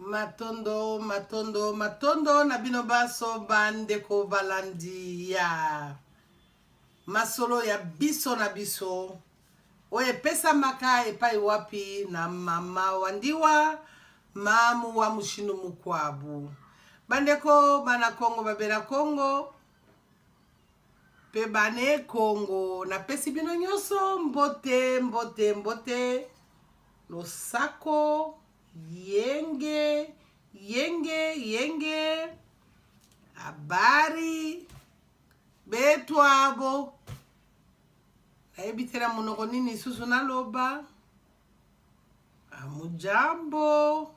Matondo, matondo, matondo na bino baso bandeko balandi ya masolo ya biso na biso oyo epesamaka epai wapi na mama wandiwa mamu wa mushindu mukwabu. Bandeko bana Kongo babela Kongo pe bane Kongo, napesi bino nyonso mbote mbote mbote, losako yenge yenge yenge, habari betwabo. Nayebi te na monoko nini lisusu naloba. Amujambo,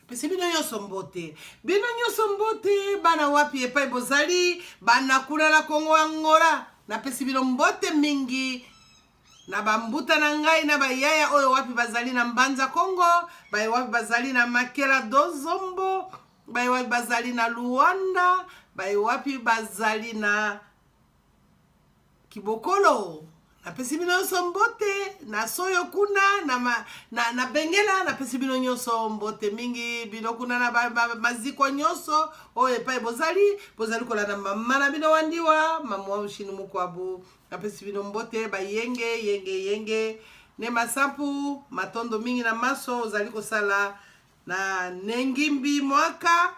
pesi bino nyonso mbote, bino nyonso mbote, bana wapi epai bozali, bana kuna na Kongo Angola, napesi bino mbote mingi na bambuta na ngai na bayaya oyo wapi bazali na Mbanza Kongo, baye wapi bazali na Makela Dozombo, baye wapi bazali na Luanda, baye wapi bazali na Kibokolo. Napesi bino nyonso mbote na soyo kuna na, ma, na, na Bengela. Napesi bino nyonso mbote mingi, bino kuna na ba, ba, mazikwa nyonso oyo epai bozali, bozali kolanda mama na bino wandiwa mamu wa ushinu mukwabu. Napesi bino mbote bayenge yenge yenge ne masampu matondo mingi na maso ozali kosala na nengimbi mwaka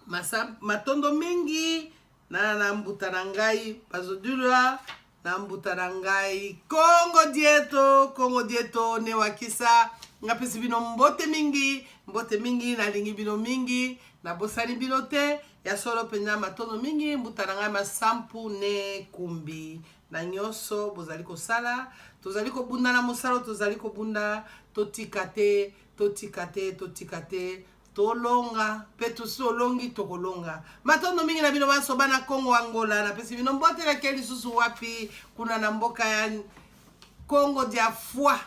masa, matondo mingi na na mbuta na ngai bazodula na mbuta na ngai Kongo dieto, Kongo dieto ne wakisa. Ngapesi bino mbote mingi, mbote mingi, nalingi bino mingi, nabosani bino te. Ya solo mpenza matondo mingi mbuta na ngai masampu ne kumbi na nyonso bozali kosala. Tozali kobunda na mosala, tozali kobunda, totika te, totika te, totika te, tolonga mpe tosi tolongi, tokolonga. Matondo mingi na bino banso bana Kongo Angola, napesi bino mbote. Nake lisusu wapi? Kuna na mboka ya Kongo dia foi,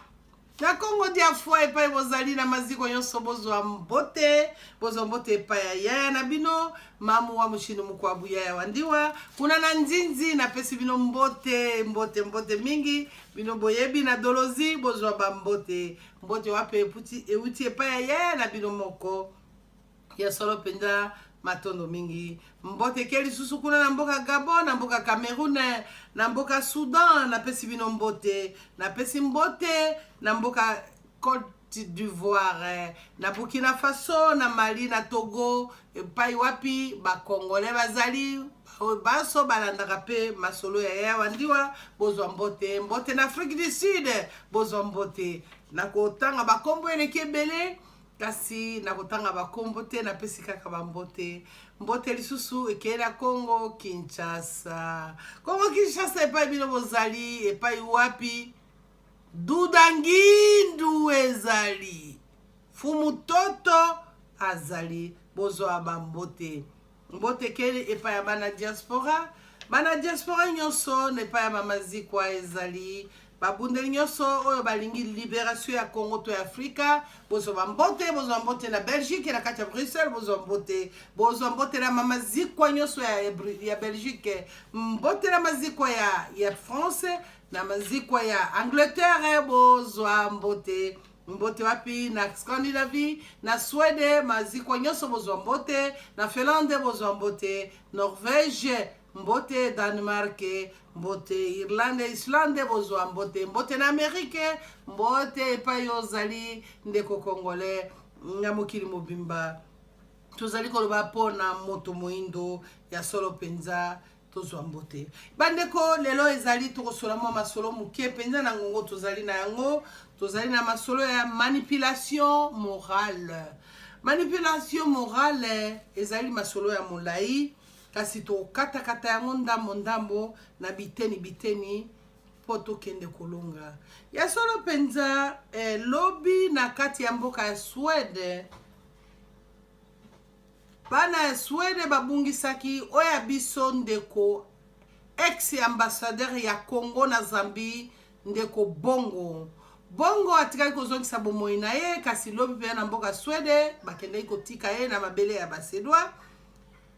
na Kongo dia foi epai bozali na maziko nyonso, bozwa mbote, bozwa mbote epai ya yaya na bino mamu wa mushindu mukwabu yaya wandiwa kuna na Nzinzi. Napesi bino mbote mbote mbote mingi. Bino boyebi na Dolozi, bozwa bambote mbote wapi euti epai ya yaya na bino moko. Ya solo mpenza matondo mingi. Mbote ke lisusu kuna na mboka Gabon, na mboka Cameroun, na mboka Soudan, napesi bino mbote. Napesi mbote na mboka Côte d'Ivoire, na Burkina Faso, na Mali, na Togo, epai wapi bakongole bazali baso balandaka mpe masolo ya yaya wandiwa, bozwa mbote mbote. Na Afrique du Sud, bozwa mbote. Nakotanga bakombo eleki ebele, kasi nakotanga bakombo te, napesi kaka bambote mbote. Lisusu ekei na Kongo Kinshasa, Kongo Kinshasa epai bino bozali, epai wapi Duda Ngindu ezali, Fumu Toto azali, bozwa bambote mbote. Keli epai ya bana diaspora, bana diaspora nyonso, na epai ya mama Zikwa ezali, babundeli nyonso oyo balingi liberation ya Congo to ya Afrika, bozwa bambote, bozwa mbote. Na Belgique, na kati ya Bruxelles, bozwa mbote, bozwa mbote na mama Zikwa nyonso ya Belgique, mbote na mazikwa ya France, na mazikwa ya Angleterre, bozwa mbote mbote. Wapi na Scandinavie, na Swede, mazikwa nyonso bozwa mbote. Na Finlande, bozwa mbote. Norvège, mbote. Danemark, mbote. Irlande, Islande, bozwa mbote mbote. Na Amerike, mbote epai ozali ndeko congolais na mokili mobimba. Tozali koloba mpo na moto moindo. Ya solo mpenza tozwa mbote bandeko. Lelo ezali tokosola mwa masolo moke mpenza na ngongo tozali na yango. Tozali na masolo ya manipulation morale. Manipulation morale ezali masolo ya molai, kasi tokatakata yango ndambo ndambo na biteni biteni mpo tokende kolonga. Ya solo mpenza, lobi na kati ya mboka ya Swede, bana ya Swede babungisaki oyo ya biso ndeko ex ambassadeur ya Congo na Zambie, ndeko Bongo. Bongo atikaki kozongisa bomoi na ye, kasi lobi mpenza na mboka Swede bakendaki kotika ye na mabele ya Basedois.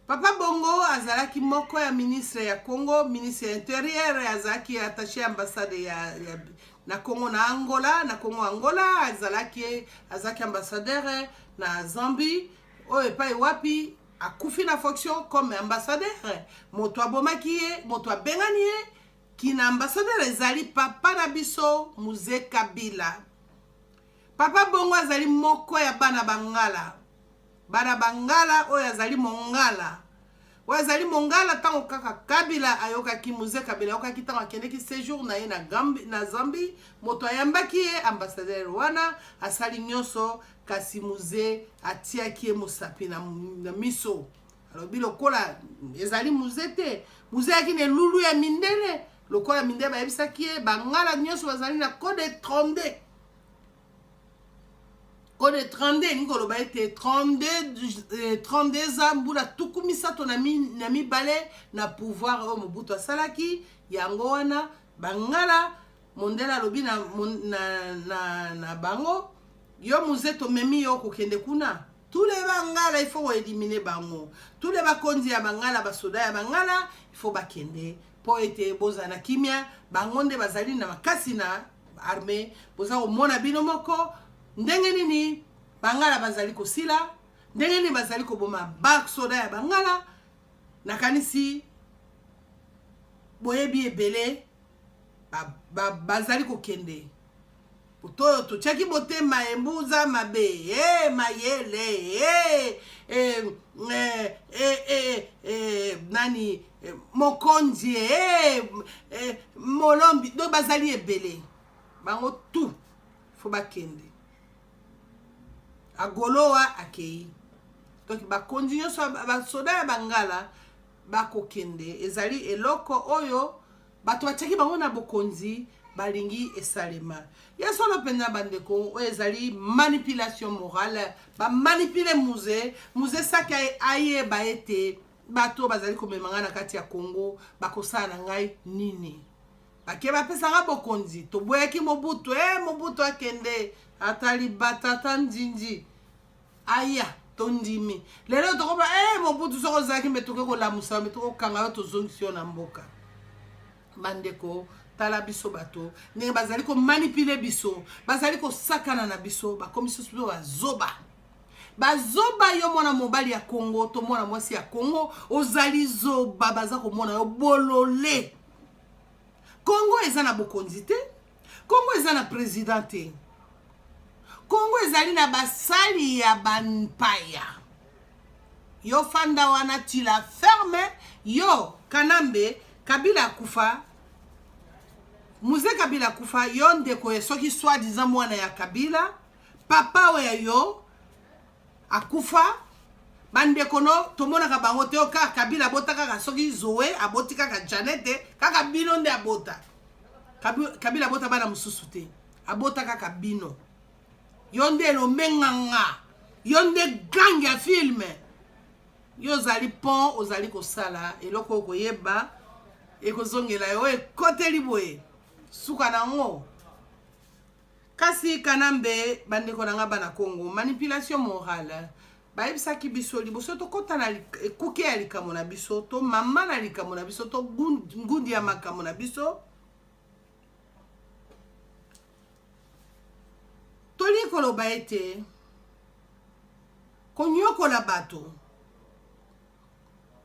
Papa Bongo azalaki moko ya ministre ya Congo, ministre ya intérieur, azalaki attaché ambassade ya Na Congo na Angola, na Congo Angola, azalaki azalaki ambassadeur na Zambie, oyo epai wapi akufi na fonction comme ambassadeur. Moto abomaki ye, moto abengani ye kina ambassadeur ezali papa na biso Mzee Kabila. Papa Bongo azali moko ya bana bangala. Bana bangala oyo azali mongala. Oyo azali mongala ntango kaka Kabila ayokaki, Mzee Kabila ayokaki ntango akendeki séjour na ye na, Gambi, na Zambie, moto ayambaki ye ambassadeur wana asali nyonso, kasi Mzee atiaki ye mosapi na, na miso. Alobi lokola ezali Mzee te, Mzee ayaki na elulu ya mindele, lokola mindele bayebisaki ye bangala nyonso bazali na code 32. Code 32 elingi koloba ete 32, 32 ans, mbula 32 na, mi, na mibale na pouvoir oyo Mobutu asalaki. Yango wana bangala mondele alobi na, na, na, na bango, yo Mzee tomemi yo kokende kuna, tous les bangala il faut koéliminer bango, tous les bakonzi ya bangala, basoda ya bangala il faut bakende mpo ete bozala na kimia. Bango nde bazali na makasi na armée. Boza komona bino moko ndenge nini bangala bazali kosila, ndenge nini bazali koboma basoda ya bangala. Nakanisi boyebi ebele bazali kokende. Toyo totiaki motema embuza mabe e mayele e, e, e, e, e, e, nani e, mokonzi e, e, molombi, donc bazali ebele, bango tout faut bakende. Agolowa akei, donc bakonzi nyonso basoda ya bangala bakokende. Ezali eloko oyo bato batiaki bango na bokonzi balingi esalema ya solo mpenza. Bandeko, oyo ezali manipulation morale. Bamanipuler Mzee. Mzee saki ayeba ete bato bazali komema ngai na kati ya Congo bakosala na ngai nini. Bake bapesanga bokonzi, toboyaki Mobutu. E Mobutu akende, ata libata ata ndindi aya, tondimi. Lelo tokoba e Mobutu, soki ozalaki mbe toke kolamusa, mbe tokokanga yo, tozongisi yo na mboka. Bandeko, tala biso bato ndenge bazali komanipuler biso, bazali kosakana na biso, bakomi biso biso bazoba, bazoba. Yo mwana mobali ya Kongo to mwana mwasi ya Kongo, ozali zoba, baza komona yo bolole. Kongo eza na bokonzi te, Kongo eza na président te, Kongo ezali na basali ya bampaya. Yo fanda wana, tu la ferme. Yo Kanambe, Kabila akufa, Mzee Kabila akufa, yo ndeko ye soki soi-disant mwana ya Kabila, papa oyo ya yo akufa, bandeko no tomonaka bango te. Kaka Kabila abota kaka soki Zoe, aboti kaka Janete, kaka bino nde abota. Kabila abota bana mosusu te, abota kaka bino. Yo nde elombe nganga, yo nde gang ya film. Yo ozali pont, ozali kosala eloko oyo koyeba ekozongela yo, ekoteli boye suka nango. Kasi Kanambe, bandeko na nga bana Congo, manipulation morale bayebisaki biso liboso tokɔta na ekuke ya likambo na biso, to mama na likambo na biso, to ngundi ya makambo na biso. Tolingi koloba ete konyokola bato,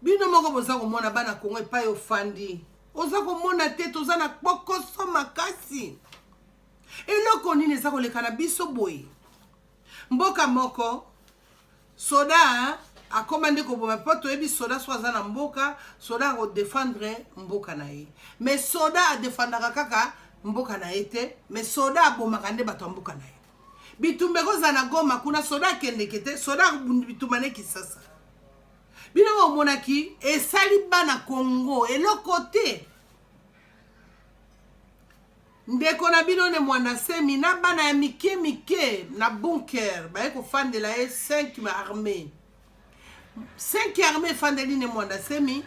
bino moko boza komona bana Kongo epai ofandi, oza komona te toza na kpokoso makasi. Eloko nini eza koleka na biso boye? Mboka moko soda akóma nde koboma, mpo toyebi soda so aza na mboka, soda akodéfendre mboka na ye. Mais soda adéfendaka kaka mboka na ye te, mais soda abomaka nde bato ya mboka na ye. Bitumba ekozala na Goma kuna, soda akendeke te, soda bitumba ne Kisasa. Bino omonaki esali bana Kongo eloko te. Ndeko na bino Ne Mwanda Semi na bana ya mike mike na bunker, baye kofandela ye 5 armée. 5 armée efandeli Ne Mwanda Semi.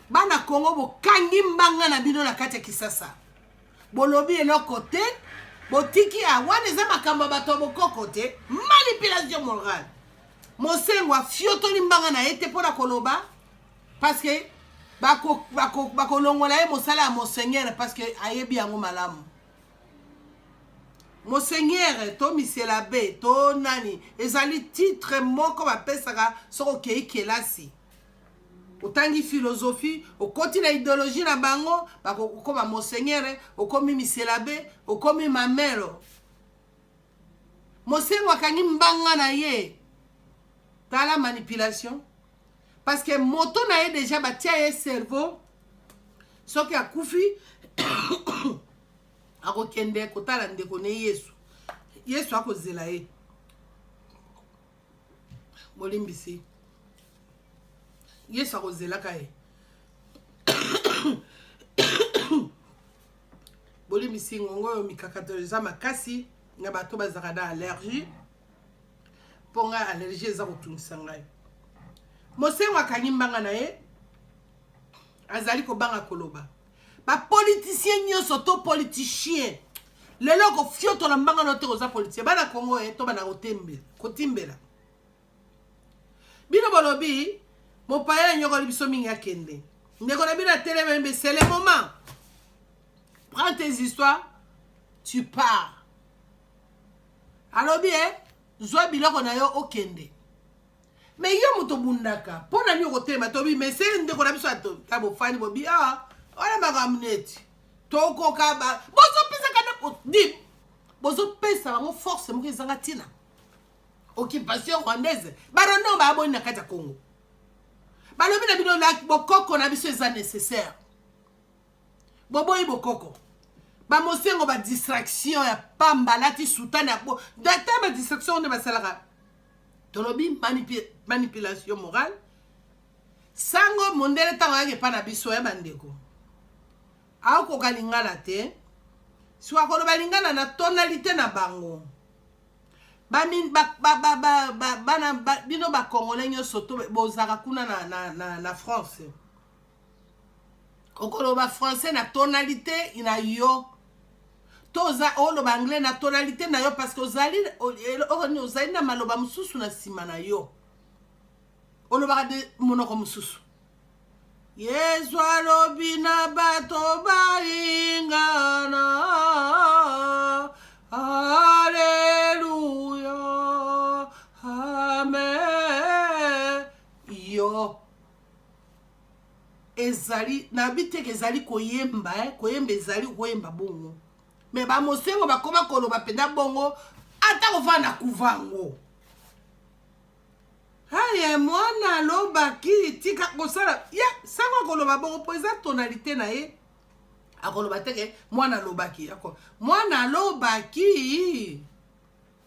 Bana Kongo, bokangi mbanga na bino na kati ya Kisasa, bolobi eloko te, botiki. A wana eza makambo ya bato ya bokoko te. Manipulation morale. Mosengo afiotoli mbanga na ye te mpo na koloba, parce que bakolongola ye mosala ya monseigneur, parce que ayebi yango malamu. Monseigneur to monsieur l'abbé to nani ezali titre moko bapesaka soki okei kelasi otangi philosophie, okoti na idéologie na bango, bakokoma monseigneur, okomi monsieur l'abbé, okomi mamelo. Mosengo akangi mbanga na ye. Tala manipulation, parce que moto na ye déjà batia ye cerveau, soki akufi akokende kotala ndeko ne Yesu, Yesu akozela ye. Bolimbisi, Yesu akozelaka ye. Bolimbisi, ngongo oyo mikakato eza makasi na bato bazalaka na allergie, mpo ngai allergie eza kotungisa ngai. Mosengo akangi mbanga na ye, azali kobanga koloba. Bapoliticien nyonso to politicien lelo kofiotola mbanga no te, koza politicien. Bana Kongo e to bana kotimbela bino, bolobi mopaya anyokoli biso mingi, akende. Ndeko na bino atelemi mbe, c'est le moment, prends tes histoires, tu pars. Alobi e zwa biloko na yo, okende. Mais yo moto obundaka mpo na nini okotelema? Tobi mese ndeko na biso ata bofandi, bobi ah, wana makambo neti tokoka bozopesaka di bozopesa bango force moko ezanga ntina. Occupation rwandaise, Barwandais bayaboni na kati ya Congo, balobi na bino bokoko na biso eza nécessaire. Boboyi bokoko, bamosengo, badistraction ya pamba, alati soutane ya data, badistraction nde basalaka. Tolobi manipulation morale. Sango mondele ntango ayaki epa na biso ya bandeko, akokoka lingala te, soki akoloba lingala na tonalité na bango. Bana bino Bacongolais nyonso to bozalaka kuna na France, okoloba français na tonalité na yo, to oza oloba anglais na tonalité na yo, parce que ozali ozali na maloba mosusu na nsima na yo, olobaka de monoko mosusu. Yesu alobi na bato balingana, aleluya, amen. Yo ezali nayebi teke ezali koyemba, eh? Koyemba ezali koyemba bongo, mais bamosengo bakoma koloba mpenza bongo, ata kovanda na kuva yango. Aye mwana alobaki tika kosala ya sango, akoloba bongo mpo eza tonalité na ye. Akoloba teke mwana alobaki, mwana alobaki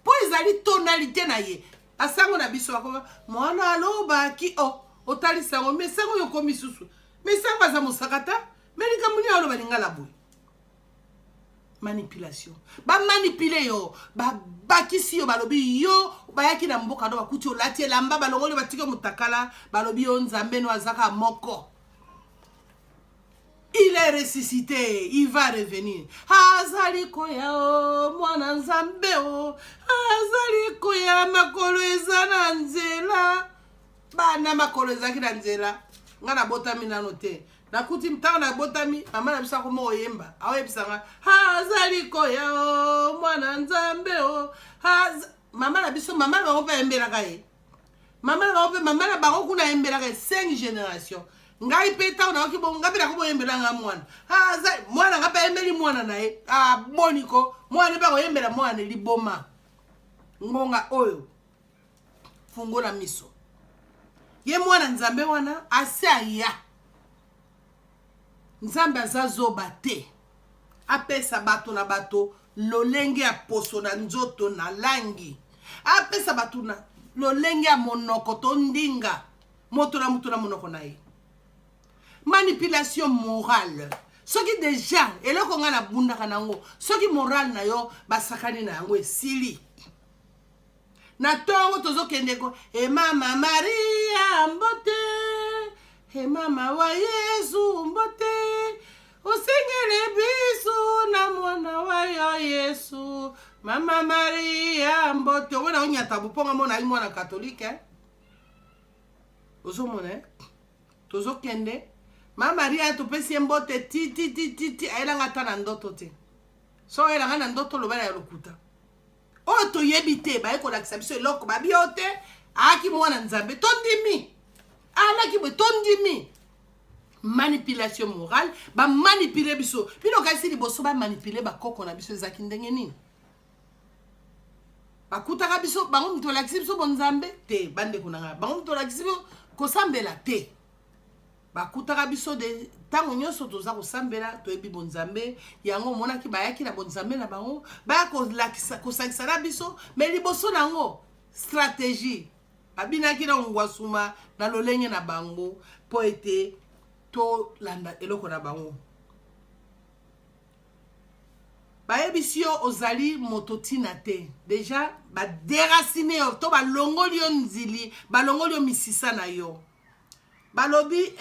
mpo ezali tonalité na ye. Asango na biso akoba mwana alobaki o oh, otalisa yango. Mais sango oyo okomi susu, mais sango aza mosaka ta, mais likambo nini aloba lingala boye? Manipulation, bamanipuler yo, babakisi yo, balobi yo bayaki na mboka no, bakuti olati elamba, balongoli, batiki motakala, balobi yo Nzambe no azaka moko, il est ressuscité, il va revenir, azali koya o mwana Nzambe o azali koya, makolo eza na nzela. Bana makolo ezalaki na nzela, ngai nabotami nano te, nakuti ntango nabotami mama na biso akoma oyemba, aoyebisanga azali koya o mwana Nzambe o. Mama na biso, mama na bango mpe ayembelaka ye, mama na bango mpe, mama na bango kuna ayembelaka ye, cinq génération. Ngai mpe ntango nayoki bongo, ngai mpe nakoboyembela nga mwana, mwana nga mpe ayembeli mwana na ye. Aboniko mwana mpe akoyembela mwana liboma. Ngonga oyo fungola miso, ye mwana Nzambe wana ase aya. Nzambe aza zoba te, apesa bato na bato lolenge ya poso na nzoto na langi, apesa bato na lolenge ya monoko to ndinga, moto na moto na monoko na ye. Manipulation morale, soki déjà eloko ngai nabundaka nango, soki morale na yo basakani na yango, esili. Na ntongo tozokende ko e mama Maria mbote, e mama wa Yesu mbote, osengele biso na mwana wa yo Yesu, mama Maria mbote. Omona onyata boponga mona ayi mwana katolike eh? Ozomona eh? Tozokende mama Maria, topesi ye mbote ti ti ti ti ti, ayelanga ata na ndoto te. So oyelanga na ndoto, olobela ya lokuta. Oyo toyebi te, baye kolakisa biso eloko babi yo te, ayaki mwana Nzambe, tondimi. Alaki boye, tondimi. Manipulation morale, bamanipule biso. Bino kasi liboso bamanipule bakoko na biso ezalaki ndenge nini? Bakutaka biso, bango moto balakisi biso bonzambe te, bandeko na ngai, bango moto balakisi biso kosambela te. Bakutaka biso de ntango nyonso toza kosambela, toyebi bonzambe yango. Omonaki bayaki na bonzambe na bango, baya kolakisa kosangisa na biso, me liboso na yango stratégie babinaki na ngwasuma na lolenge na bango mpo ete tolanda eloko na bango. Bayebisi yo ozali moto ntina te, deja baderacine yo to balongoli yo nzili, balongoli yo misisa na yo. Balobi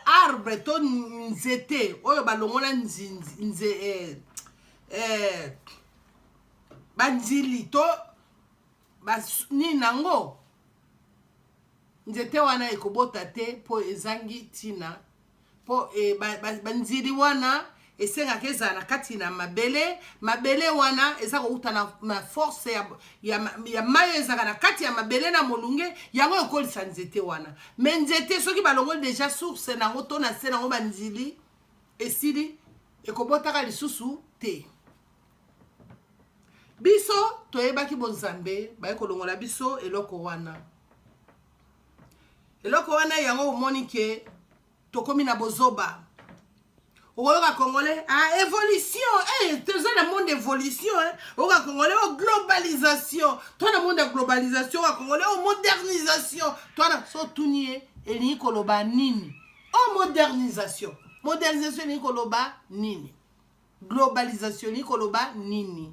arbre to nzete oyo balongola nze, banzili to nini nango, nzete wana ekobota te mpo ezangi ntina, mpo banzili wana esengaka ezala na kati na mabele. Mabele wana eza kouta na force ya mai oyo ezalaka na kati ya mabele na molunge, yango ekolisa nzete wana. Me nzete soki balongoli deja source nango to na se nango banzili esili, ekobotaka lisusu te. Biso toyebaki bonzambe, baye kolongola biso eloko wana, eloko wana yango omoni ke tokomi na bozoba. Okoyoka Congolais: ah, évolution, eh, toza na monde évolution, eh. Oyoka Congolais: o oh, globalisation, to na monde ya globalisation. Oyoka Congolais: o oh, modernisation, to na so. Otuni ye elingi koloba nini? O oh, modernisation, modernisation elingi koloba nini? Globalisation elingi koloba nini?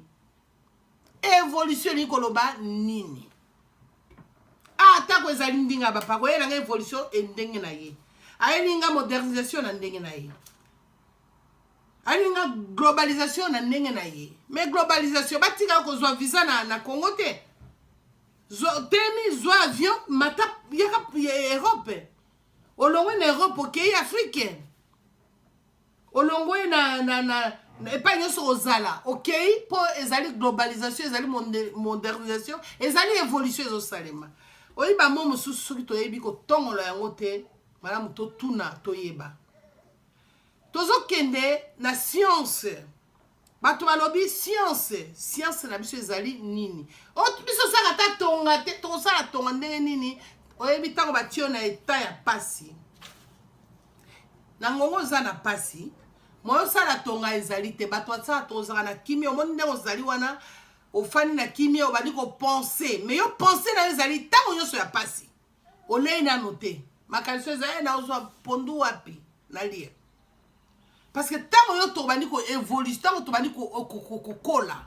Évolution elingi koloba nini? Atako ezali ndinga ya bapako, oyelanga évolution endenge na ye, ayelinga modernisation na ndenge na ye, alinga globalisation na ndenge na ye. Mais globalisation, batikaka kozwa visa na Congo te. Temi zwa avion, mata, yaka Europe. Olongwe na Europe, okei Afrique. Olongwe na epai nyonso kozala, okei, mpo ezali globalisation, ezali modernisation, ezali évolution ezosalema. Oyeba mo mosusu, soki toyebi kotongola yango te malamu, totuna toyeba. Tozokende na science. Bato balobi science, science na biso ezali nini? Biso osala ata tonga te, tokosala tonga ndenge nini? Oyebi, ntango batio na eta ya pasi na ngongo, oza na pasi, moyo osala tonga ezali te. Bato basala, tozalaka na kimia. Omoni ndenge ozali wana, ofandi na kimia, obandi kopenser, mais yo pensée na yo ezali ntango nyonso ya pasi. Olei nano te, makanisi ezali na ozwa pondu wapi nalia. Parce que ntango yo tobandi koévoluer, ntango tobandi kokola,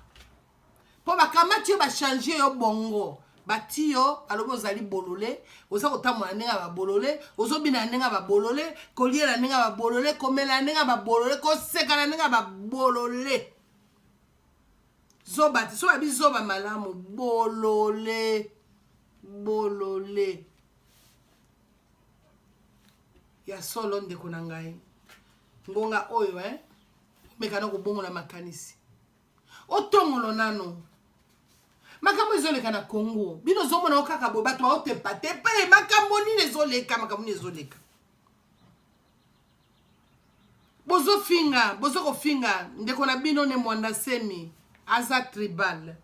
mpo bakamati yo, bachanger yo bongo, bati yo, balobi ozali bolole, oza kotambola ndenge ya babolole, ozobina ndenge ya babolole, kolia na ndenge ya babolole, komela na ndenge ya babolole, koseka na ndenge ya babolole. Zoba te, so babi zoba malamu, bolole, bolole ya solo. Ndeko na ngai, ngonga oyo, eh? Omeka na kobongola makanisi, otongolo nano makambo ezoleka na Congo. Bino ozomona o kaka boye, bato baotepa te mpe makambo nini ezoleka, makambo nini ezoleka? Bozofinga, bozo kofinga ndeko na bino Ne Mwanda Semi. Aza tribal,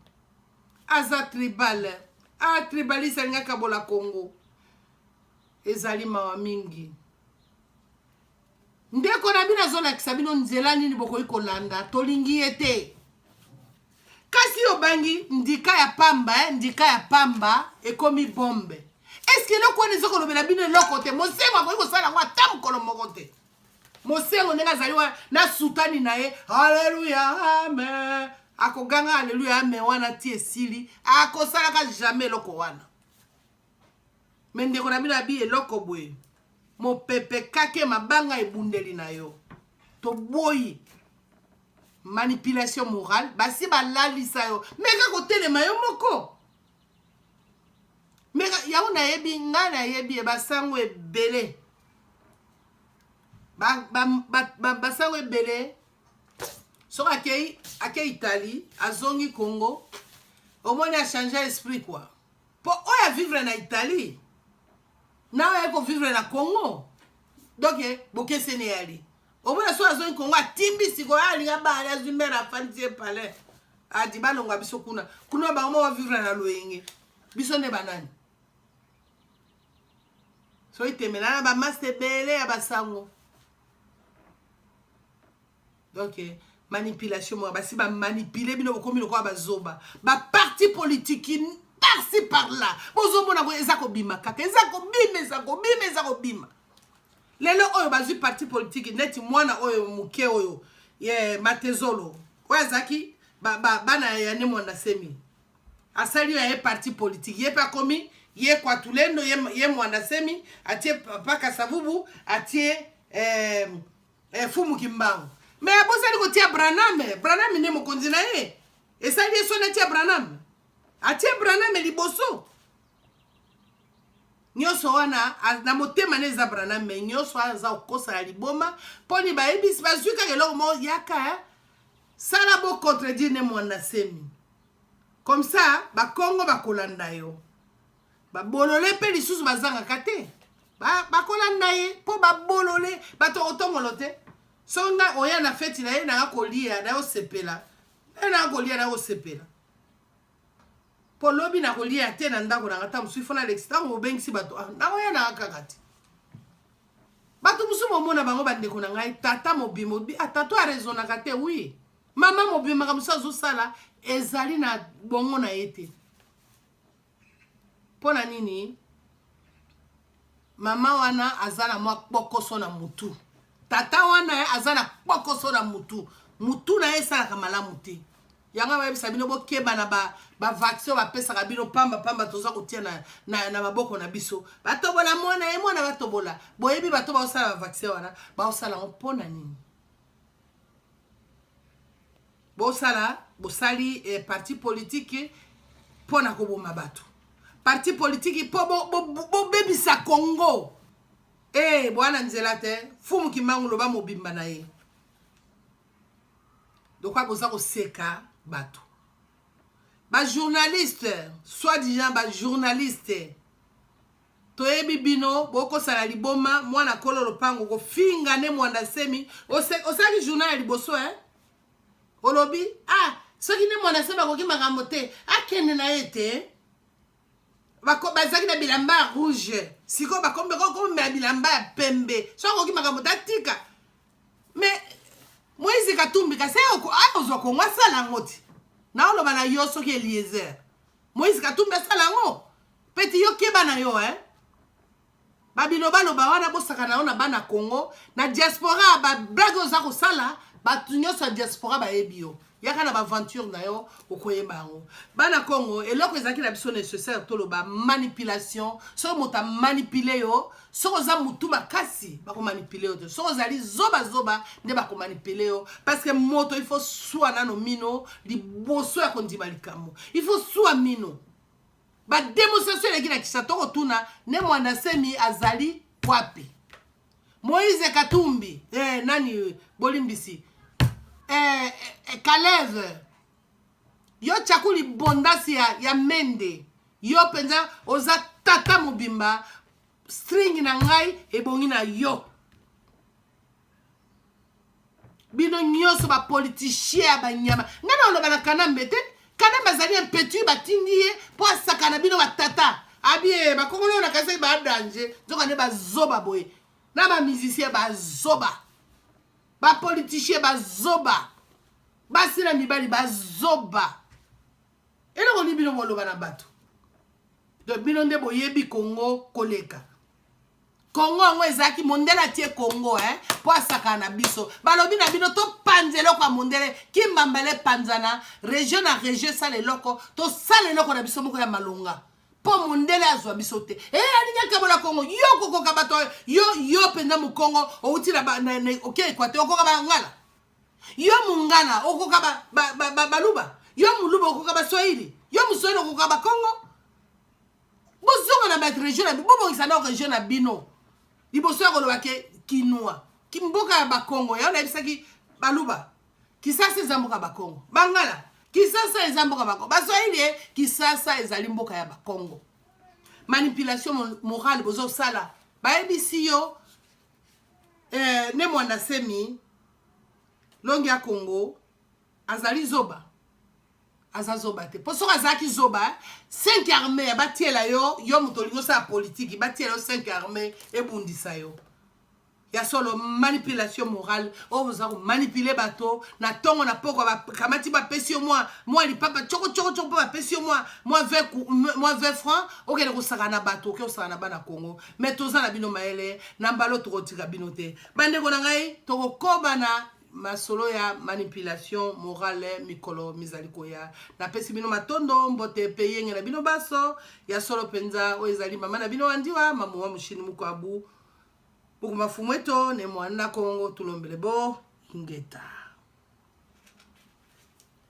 aza tribal, a tribaliste, alingi akabola Congo. Ezali mawa mingi. Ndeko na bino azolakisa bino nzela nini bokoki kolanda. Tolingi ye te, kasi obangi ndika ya pamba, eh, ndika ya pamba ekomi bombe. Eske eloko wana eza kolobela bino eloko te? Mosengo akoki kosala yango ata mokolo moko te. Mosengo ndenge azali wana na sutani na ye, aleluya, amen, akoganga aleluya, amen wana ti esili, akosalaka jamais eloko wana. Me ndeko na bino abi eloko boye, mopepe kake mabanga ebundeli na yo. Toboyi manipulation morale. Basi balalisa yo, meka kotelema yo moko, meka yango. Nayebi, ngai nayebi ye, basango ebele, basango ebele. Soki akei, akei Italie, azongi Congo. Omoni a change esprit quoi. Po oyo a vivre na Italie na oyo aye ko vivre na Congo. Donc bokeseni eyali. Omona so azongi Congo atimbi sikoyo alinga bale azwi mère afandisi ye palais. Adi balongwa biso kuna. Kuna bango moko vivre na loyenge. Biso nde banani? Soki temela na ba masta ebele ya basango. Donc manipulation moko basi ba manipuler bino bokomi lokola bazoba. Ba parti politique par-ci par-là. Bozomona ko eza kobima kaka, eza kobima, eza kobima, eza kobima. Lelo oyo bazwi parti politique neti mwana oyo moke oyo ye Matezolo oyo azalaki ba, ba, bana ya ne Mwanda Semi asali ya ye parti politique ye mpe akomi ye Kwatulendo ye, ye Mwanda Semi atie Papa Kasavubu atie eh, eh, Fumu Kimbangu me abosani kotia Branham. Branham nde mokonzi na ye, esali ye soni atia Branham, atie Branham liboso nyonso wana na motema na eza Branham, me nyonso wana aza kokosa ya liboma mponi bayebisi bazwi kaka eloko moko yaka eh? Sala bo contredire ne Mwanda Semi comme ça bakongo bakolanda yo, babolole mpe lisusu bazangaka te, bakolanda ye mpo babolole bato otongolo te. So nga oya na feti na ye nanga kolia na yo sepela, naye nanga kolia na yo sepela mpo lobi na kolia te na ndako nanga. Ta mosusu ifo nalekisi ntango bobengisi bato, ah, nakoya nanga kaka te. Bato mosusu bomona bango bandeko na ngai, tata mobima ah, tata araisonnaka te. Oui, mama mobima makambo mosusu azosala ezali na bongo na ye te. Mpo na nini? Mama wana aza na mwa kpokoso na mutu, tata wana aza na kpokoso na mutu, mutu na ye esalaka malamu te. Yango bayebisa bino bokeba na bavaccin ba bapesaka bino pamba pamba, toza kotia na, na, na maboko na biso. Batobola mwana ye mwana batobola, boyebi bato baosala bavaccin wana baosala yango mpo na nini? Bosala bosali eh, parti politique mpo na koboma bato, parti politique mpo bobebisa bo, bo Congo. Eh, bwana nzela te, Fumu Kimbangu loba mobimba na ye lokwa boza koseka bato. Bajournaliste, soi-disant bajournaliste, toyebi bino bokosala liboma. Mwana kolo lopango kofinga ne Mwanda Semi, osalaki journal ya liboso eh? Olobi ah, soki ne Mwanda Semi akoki makambo te, akende na ye te. Bazalaki na bilamba ya rouge, sikoyo bakomi komela bilamba ya pembe. Soki akoki makambo te, atika. Mais Moïse Katumbi kasi akozwa Kongo asala yango ti naoloba na yo. Soki Eliezer, Moïse Katumbi asala yango peti yo, keba na yo eh? Babilobaloba wana bosaka na yo na bana Congo na diaspora, bablague oza kosala, bato nyonso ya diaspora bayebi yo. Yaka na baventure na yo, okoyeba yango. Bana Congo, eloko ezalaki na biso nécessaire toloba manipulation. Soki moto amanipule yo, soki oza motu makasi, bakomanipule yo te. Soki ozali zobazoba nde bakomanipule yo, parce que moto il faut swa nano mino liboso ya kondima likambo, il faut swa mino. Badémonstration eleki na Kinshasa, tokotuna ne Mwanda Semi azali wapi? Moïse Katumbi eh, nani, bolimbisi eh, eh, Kaleve, yo tiakuli bondasi ya Mende, yo mpenza oza tata mobimba, string na ngai ebongi na yo. Bino nyonso bapoliticien ya banyama, ngai na oloba na Kanambe te. Kanambe azali impetu, batindi ye mpo asaka na bino batata abie bakongolo oyo nakasaki badanger, nzoka nde bazoba boye na bamusicien bazoba, bapoliticien bazoba, basi na mibali bazoba. Eloko nini bino boloba na bato? Donc bino nde boyebi Kongo koleka Kongo yango ezalaki mondele atie Kongo eh, mpo asakana na biso. Balobi na bino topanza eloko ya mondele, kimbambala epanzana région na région, esala eloko, tosala eloko na biso moko ya malonga mpo mondele azwa biso te. E alingi akabola Kongo. Yo kokoka bato yo, yo mpenza mokongo outi na, na, na oke Équateur, okoka bangala? Yo mongala okoka baluba? Ba, ba, ba, yo moluba okoka baswahili? Yo moswahili okoka bakongo? Bozonga na barégion na bino, bobongisa na région na bino liboso ya koloba ke kinwa mboka ya bakongo. Yango nayebisaki baluba, Kisasa eza mboka ya bakongo, bangala. Kisasa eza mboka bako baswahili ye Kisasa ezali mboka ya bakongo. Manipulation morale bozosala, bayebisi yo eh, ne Mwanda Semi longi ya Congo azali zoba. Aza zoba te, mpo soki azalaki zoba, 5 armée batiela yo, yo moto olingi osala politiki, batiela yo 5 armée ebundisa yo. Ya solo, manipulation morale oyo boza komanipuler bato na ntongo na poko, bakamati bapesi yo mwa lipapa coko coko coko, mpo bapesi yo mwa 20 franc, okende kosaka na bato, oke kosaka na bana Congo. Mais toza na bino mayele na mbala, tokotika bino te. Bandeko na ngai, tokokoba na masolo ya manipulation morale mikolo mizali koya. Napesi bino matondo, mbote pe yenge na bino baso. Ya solo mpenza, oyo ezali mama na bino Wandiwa Mamuwa Mushini Mukwabu Buku Mafumu Eto ne Mwanda Kongo. Tulombele bo ingeta.